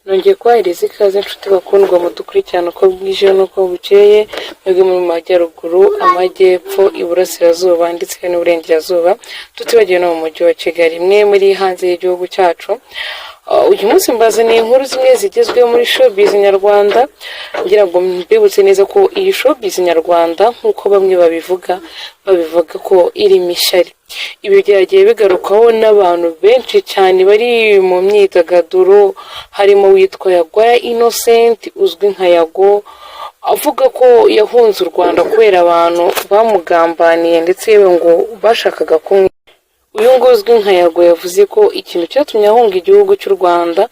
Nongeye kubahereza ikaze, inshuti bakundwa mudukurikirana uko bwije n'uko bukeye, mwebwe muri mu majyaruguru, amajyepfo, iburasirazuba ndetse n'uburengerazuba, tutibagiwe no mu Mujyi wa Kigali, mwe muri hanze y'igihugu cyacu. Uyu munsi mbazaniye inkuru zimwe zigezweho muri showbiz nyarwanda. Ngira ngo mbibutse neza ko iyi showbiz nyarwanda, nk'uko bamwe babivuga, babivuga ko irimo ishyari. Ibi byagiye bigarukwaho n'abantu benshi cyane bari mu myidagaduro, harimo witwa Yagwaya Innocent uzwi nka Yago, avuga ko yahunze u Rwanda kubera abantu bamugambaniye, ndetse yewe ngo bashakaga kumwe. Uyu nguyu uzwi nka Yago yavuze ko ikintu cyatumye ahunga igihugu cy'u Rwanda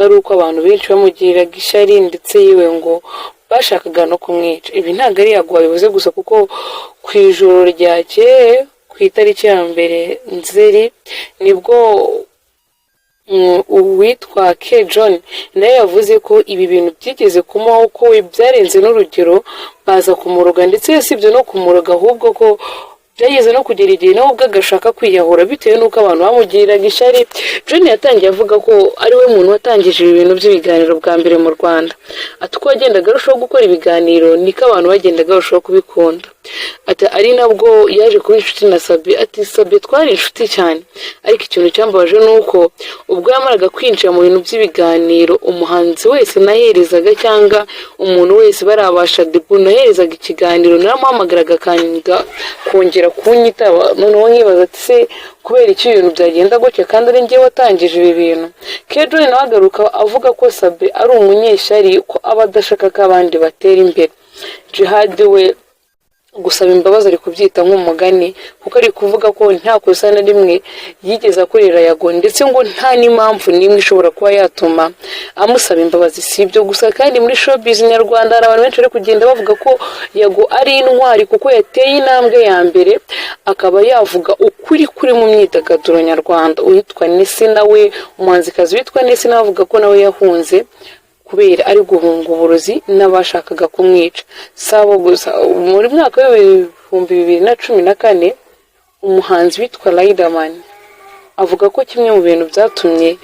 ari uko abantu benshi bamugiriraga ishyari, ndetse yewe ngo bashakaga no kumwica. Ibi ntabwo ari Yago wabivuze gusa, kuko ku ijoro ryakeye, ku itariki ya 1 Nzeri, nibwo uwitwa K John nawe yavuze ko ibi bintu byigeze kumubaho, ko we byarenze n'urugero, baza kumuroga. Ndetse sibyo no kumuroga, ahubwo ko byageze no kugera igihe nawe ubwe agashaka kwiyahura bitewe n'uko abantu bamugiriraga ishyari. John yatangiye avuga ko ari we muntu watangije ibi bintu by'ibiganiro bwa mbere mu Rwanda. Ati uko yagendaga arushaho gukora ibiganiro, niko abantu bagendaga barushaho kubikunda. Ati ari nabwo yaje kuba inshuti na Sabe. Ati Sabe twari inshuti cyane, ariko ikintu cyambabaje ni uko ubwo yamaraga kwinjira mu bintu by'ibiganiro, umuhanzi wese naherezaga cyangwa umuntu wese barabasha debu naherezaga ikiganiro, naramuhamagaraga akanga kongera kunyitaba. Noneho nkibaza ati se kubera iki ibintu byagenda gutya kandi ari njye watangije ibi bintu? Kedron nawe agaruka avuga ko Sabe ari umunyeshyari, ko aba adashaka ko abandi batera imbere. Jihad we gusaba imbabazi ari kubyita nk'umugani, kuko ari kuvuga ko nta kosa na rimwe yigeze akorera Yago, ndetse ngo nta n'impamvu n'imwe ishobora kuba yatuma amusaba imbabazi. Si ibyo gusa kandi, muri showbiz nyarwanda hari abantu benshi bari kugenda bavuga ko Yago ari intwari, kuko yateye intambwe ya mbere akaba yavuga ukuri kuri mu myidagaduro nyarwanda. Uwitwa Nisi nawe, umuhanzikazi witwa Nisi nawe, avuga ko nawe yahunze kubera ari guhunga uburozi n'abashakaga kumwica. Sabo gusa, muri mwaka w'2014, umuhanzi witwa Riderman avuga ko kimwe mu bintu byatumye,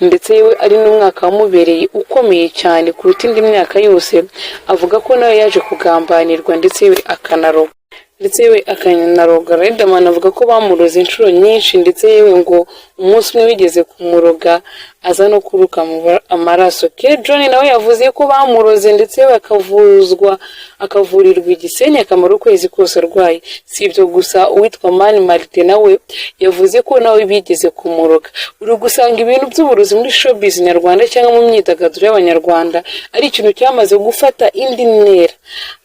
ndetse yewe ari n'umwaka wamubereye ukomeye cyane kuruta indi myaka yose, avuga ko nawe yaje kugambanirwa, ndetse yewe akanaroga, ndetse yewe akananaroga. Riderman avuga ko bamuroze inshuro nyinshi, ndetse yewe ngo umunsi umwe bigeze kumuroga aza no kuruka amaraso. K John nawe yavuze ko bamuroze, ndetse yewe akavuzwa, akavurirwa i Gisenyi, akamara ukwezi kose arwaye. Si ibyo gusa, uwitwa Mani Martin nawe yavuze ko nawe bigeze kumuroga. Uri gusanga ibintu by'uburozi muri showbiz nyarwanda cyangwa mu myidagaduro y'Abanyarwanda ari ikintu cyamaze gufata indi ntera.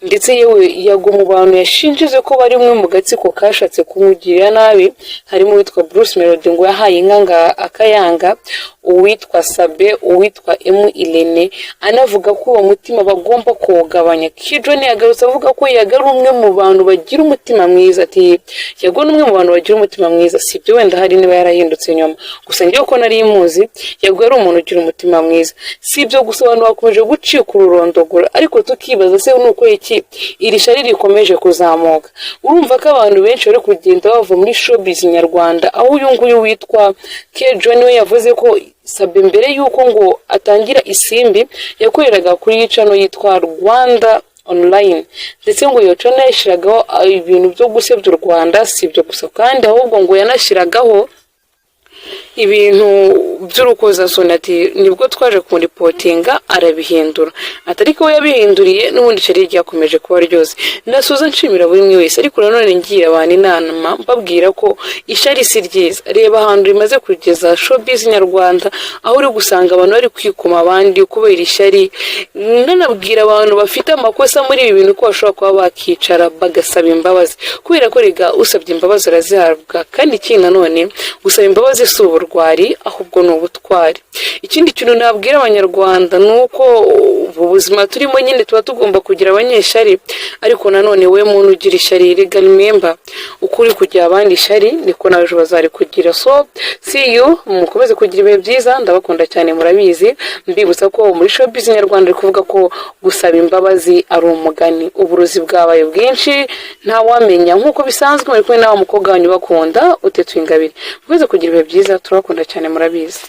Ndetse yewe Yago mu bantu yashinjije ko bari umwe mu gatsiko kashatse kumugirira nabi, harimo uwitwa Bruce Melody ngo yahaye inka ngo akayanga, uwitwa Sabe, uwitwa M Irene, anavuga ko uwo mutima bagomba kuwugabanya. Kijoni yagarutse avuga ko Yago ari umwe mu bantu bagira umutima mwiza. Ati Yago ni umwe mu bantu bagira umutima mwiza. Si ibyo, wenda hari niba yarahindutse nyuma, gusa njyewe ko nari muzi, Yago yari umuntu ugira umutima mwiza. Si ibyo gusa, abantu bakomeje gucika ururondogoro, ariko tukibaza se ni uko iki iri shari rikomeje kuzamuka? Urumva ko abantu benshi bari kugenda bava muri showbiz nyarwanda, aho uyu nguyu witwa K John we yavuze ko Sabe mbere y'uko ngo atangira Isimbi yakoreraga kuri channel yitwa Rwanda Online, ndetse ngo iyo channel yashyiragaho ibintu byo gusebya u Rwanda. Si ibyo gusa kandi, ahubwo ngo yanashyiragaho ibintu by'urukozasoni. Ati nibwo twaje kumureportinga arabihindura. Ati ariko we yabihinduriye, n'ubundi ishyari ryakomeje kuba ryose. Nasoza nshimira buri umwe wese, ariko nanone ngira abantu inama, mbabwira ko ishyari si ryiza. Reba ahantu rimaze kugeza showbiz nyarwanda, aho uri gusanga abantu bari kwikoma abandi kubera ishyari. Nanabwira abantu bafite amakosa muri ibi bintu ko bashobora kuba bakicara bagasaba imbabazi, kubera ko rega usabye imbabazi arazihabwa. Kandi ikindi nanone, gusaba imbabazi si uburwari, ahubwo ni ubutwari. Ikindi kintu nabwira Abanyarwanda ni uko ubu buzima turimo nyine tuba tugomba kugira abanyeshyari, ariko nanone we muntu ugira ishyari, rega remember, uko uri kugira abandi ishyari niko nawe ejo bazarikugira. So see you, mukomeze kugira ibihe byiza, ndabakunda cyane murabizi. Mbibutsa ko muri showbiz nyarwanda uri kuvuga ko gusaba imbabazi ari umugani. Uburozi bwabaye bwinshi, ntawamenya. Nk'uko bisanzwe, muri kumwe nawe mukobwa wanyu bakunda, Utetuye Ingabire. Mukomeze kugira ibihe byiza, turabakunda cyane murabizi.